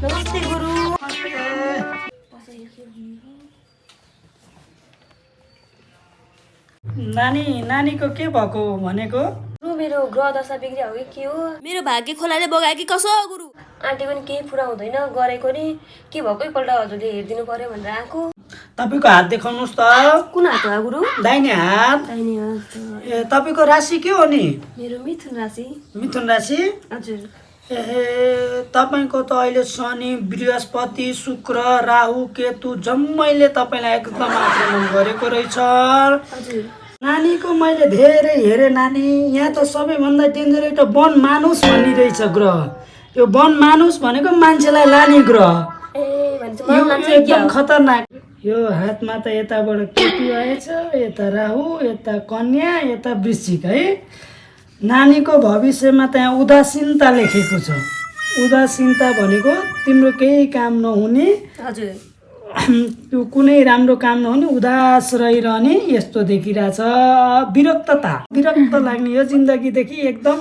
नमस्ते गुरु। नानीको के भएको भनेको? गुरु मेरो ग्रह दशा बिग्रिया हो कि के हो? मेरो भाग्य खोलाले बगायो कि कसो गुरु? आन्टी पनि केही पुरा हुँदैन गरेको नि के भएको एकपल्ट हजुरले हेरिदिनु पर्यो भनेर आएको। तपाईको हात देखाउनुहोस् त। कुन हात हो गुरु? दाहिने हात। दाहिने हात। ए तपाईको राशि के हो नि? मेरो मिथुन राशि। मिथुन राशि? हजुर। तपाईको त अहिले शनि बृहस्पति शुक्र राहु केतु जम्मैले तपाईलाई एकदम आक्रमण गरेको रहेछ। हजुर। नानीको मैले धेरै हेरे नानी, यहाँ त सबैभन्दा डेन्जर एउटा वन मानुस भन्ने रहेछ ग्रह। यो वन मानुस भनेको मान्छेलाई लाने ग्रह। एकदम खतरनाक। यो हातमा त यताबाट केतु आएछ, यता राहु, यता कन्या, यता वृश्चिक है। नानीको भविष्यमा त्यहाँ उदासीनता लेखेको छ। उदासीनता भनेको तिम्रो केही काम नहुने, हजुर, त्यो कुनै राम्रो काम नहुने, उदास रहिरहने यस्तो देखिरहेछ। विरक्त लाग्ने यो जिन्दगीदेखि एकदम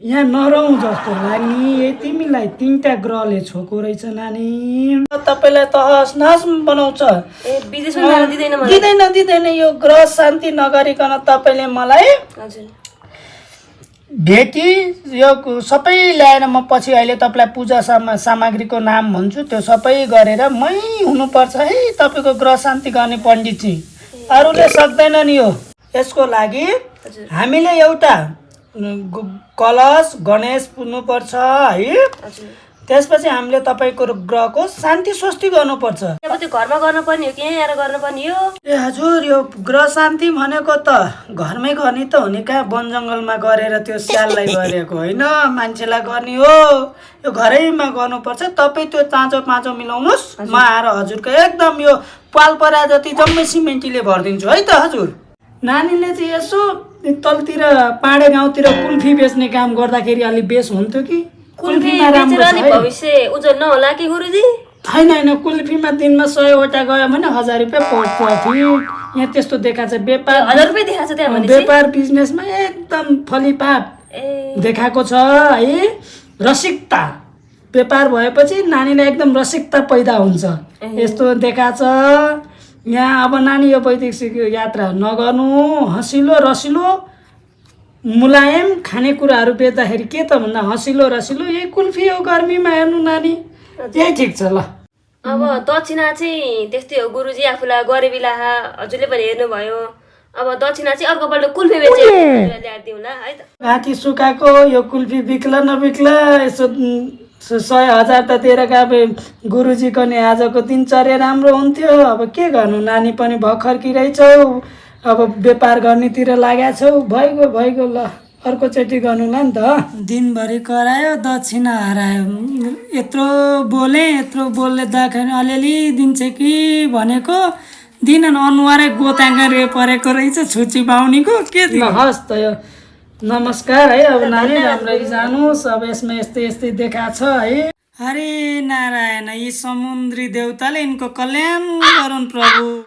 यहाँ नरौँ जस्तो लाग्ने। यही तिमीलाई 3टा ग्रहले छोको रहेछ नानी। तपाईलाई तहस नहस बनाउँछ। विदेशमा जान दिदैन मलाई। दिँदैन यो ग्रह शान्ति नगरिकन तपाईले मलाई हजुर भेटी यो सबै ल्याएर म पछि अहिले तपाईलाई पूजा सामग्रीको नाम भन्छु, त्यो सबै गरेर मै हुनुपर्छ है तपाईको ग्रह शान्ति गर्ने पण्डितजी। अरूले सक्दैन नि यो। यसको लागि हामीले एउटा कलश गणेश पुज्नुपर्छ है। त्यसपछि हामीले तपाईको ग्रहको शान्ति स्वस्ति गर्नुपर्छ। अब त्यो घरमा गर्नुपर्ने हो कि यहाँ आएर गर्नुपर्ने हो? ए हजुर, यो ग्रह शान्ति भनेको त घरमै गर्ने त हो नि, कहाँ वन जङ्गलमा गरेर त्यो स्याललाई गरेको होइन, मान्छेलाई गर्ने हो। यो घरैमा गर्नुपर्छ। तपाईँ त्यो चाँचो पाँचो मिलाउनुहोस्, म आएर हजुरको एकदम यो पालपरा जति जम्मै सिमेन्टीले भरिदिन्छु है त हजुर। नानीले चाहिँ यसो तलतिर पाडे गाउँतिर कुल्फी बेच्ने काम गर्दाखेरि अलि बेस हुन्थ्यो कि। कुल्फीमा राम्रो छ है। भविष्य उज्जवल नहोला कि गुरुजी? होइन, कुल्फीमा दिनमा 100वटा गयो भने 1000 रुपियाँ प्रफिट। यहाँ त्यस्तो देखाएको छ व्यापार। 1000 रुपियाँ देखाएको छ त्यहाँ भने? व्यापार बिजनेसमा एकदम फलिपाप देखाएको छ है। रसिकता व्यापार भएपछि नानीलाई एकदम रसिकता पैदा हुन्छ, यस्तो देखाएको छ यहाँ। अब नानी यो वैदेशिक यात्रा नगर्नु, हँसिलो रसिलो मुलायम खानेकुराहरू बेच्दाखेरि के त भन्दा हँसिलो रसिलो यही कुल्फी हो गर्मीमा हेर्नु नानी, यही ठिक छ ल। अब दक्षिणा चाहिँ त्यस्तै हो गुरुजी, आफूलाई गरिबी लाहा हजुरले पनि हेर्नुभयो। अब दक्षिणा चाहिँ अर्कोपल्ट कुल्फी बेचेर ल्याइदिउँला है त। घाँटी सुकाएको यो कुल्फी बिक्ला नबिक्ला, यसो 100,000 त दिएर गए गुरुजीको नि आजको दिनचर्या राम्रो हुन्थ्यो। अब के गर्नु, नानी पनि भर्खरकी रहेछौ, अब व्यापार गर्नेतिर लागेको छौ। भइगयो ल, अर्कोचोटि गर्नुला नि त। दिनभरि करायो दक्षिणा हरायो। यत्रो बोल्ने दाखन अलिअलि दिन्छ कि भनेको दिन अनुहारै गोताङ्गे परेको रहेछ छुची बाहुनीको। के हस् त यो नमस्कार है। अब नानी राम्ररी जानुहोस्। अब यसमा यस्तै देखाएको छ है। हरे नारायण, यी समुद्री देवताले यिनको कल्याण गरून् प्रभु।